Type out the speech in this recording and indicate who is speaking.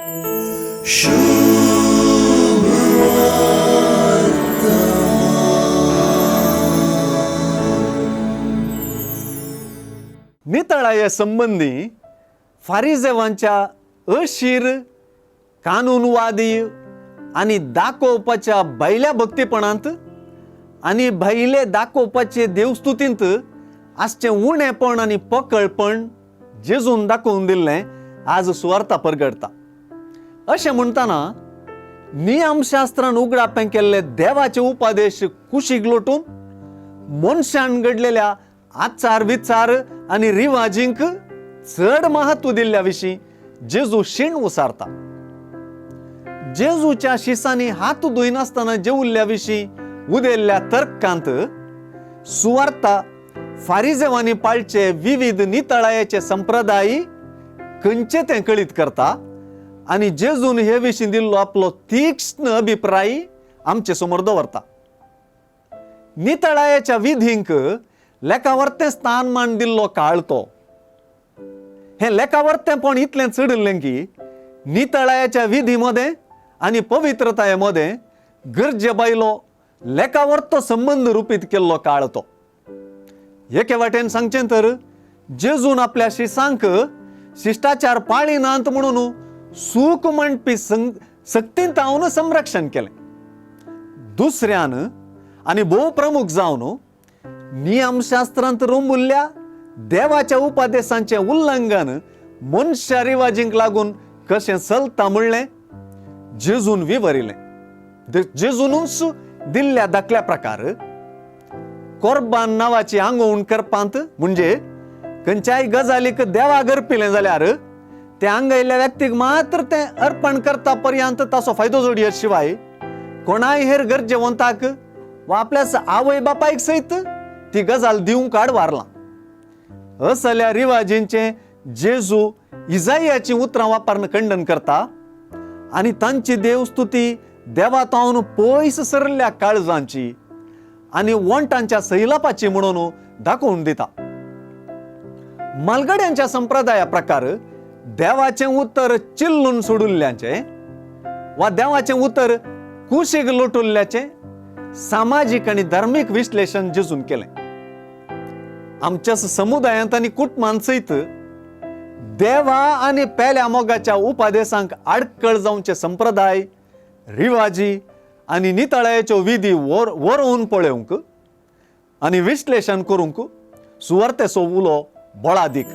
Speaker 1: नितळाये संबंदी फारिजेवांच्या अशीर कानूनवादी आनी दाखोवपाच्या भायल्या भक्तीपणांत आनी भायले दाखोवपाचे देवस्तुतींत आसचें उणेपण आनी पकळपण जेजून दाखोवन दिल्लें आज सुवार्ता परगडटा. अशें म्हणटना नियमशास्त्रान उगडापें केल्ले देवाचे उपादेश कुशीक लोटून मनशान घडलेल्या आचार विचार आनी रिवाजींक चड महत्व दिल्ल्या विशीं जेजू शीण उसारता. जेजूच्या शिसांनी हात धुयनासतना जेवल्ल्या विशीं उदेल्ल्या तर्कांत सुवार्ता फारिजेवांनी पाळचे विविध नितळायेचे संप्रदाय खंयचे तें कळीत करता आनी जेजून हे विशीं दिल्लो आपलो तीक्ष्ण अभिप्राय आमचे समोर दवरता. नितळायेच्या विधींक लेखावर्तें स्थानमान दिल्लो काळ तो. हें लेखावर्तेंपण इतलें चडिल्लें की नितळायेच्या विधी मदें आनी पवित्रताये मदें गरजे बायलो लेखावर्तो संबंद रुपीत केल्लो काळ तो. एके वाटेन सांगचें तर जेजून आपल्या शिसांक शिश्टाचार पाळिनात म्हणून सूख म्हणपी सक्तीन तावन संरक्षण केलें. दुसऱ्यान आनी भोव प्रमुख जावन नियमशास्त्रांत रोंबुल्ल्या देवाच्या उपदेशांचें उल्लंघन मनशा रिवाजींक लागून कशें चलता म्हणलें जेजून विवरिलें. जेजूनूच दिल्ल्या दाखल्या प्रकार कोरबान नांवाची आंगोवण करपांत म्हणजे खंयच्याय गजालीक देवाक अर्पिलें जाल्यार ते आंगयल्ल्या व्यक्तीक मात्र तें अर्पण करता पर्यंत ताचो फायदो जोडयत शिवाय कोणाय हेर गरजेवंताक वा आपल्या आवय बापायक सयत ती गजाल दिवंक आडवारलां. असल्या रिवाजींचें जेजू इजायाचीं उतरां वापरून खंडन करता आनी तांची देवस्तुती देवा तावन पयस सरल्या काळजांची आनी वंटांच्या सैलापाची म्हणून दाखोवन दिता. मालगड्यांच्या संप्रदाया प्रकार देवाचें उतर चिल्लून सोडुल्ल्याचें वा देवाचें उतर कुशीक लोटुल्ल्याचें सामाजीक आनी धार्मीक विश्लेशण जेजून केलें. आमच्या समुदायांत आनी कुटुंबांत सयत देवा आनी पेल्या मोगाच्या उपादेसांक आडकळ जावचे संप्रदाय, रिवाजी आनी नितळायेच्यो विधी वरोवन पळोवंक आनी विश्लेशण करूंक सुवार्तेचो उलो बळादीक.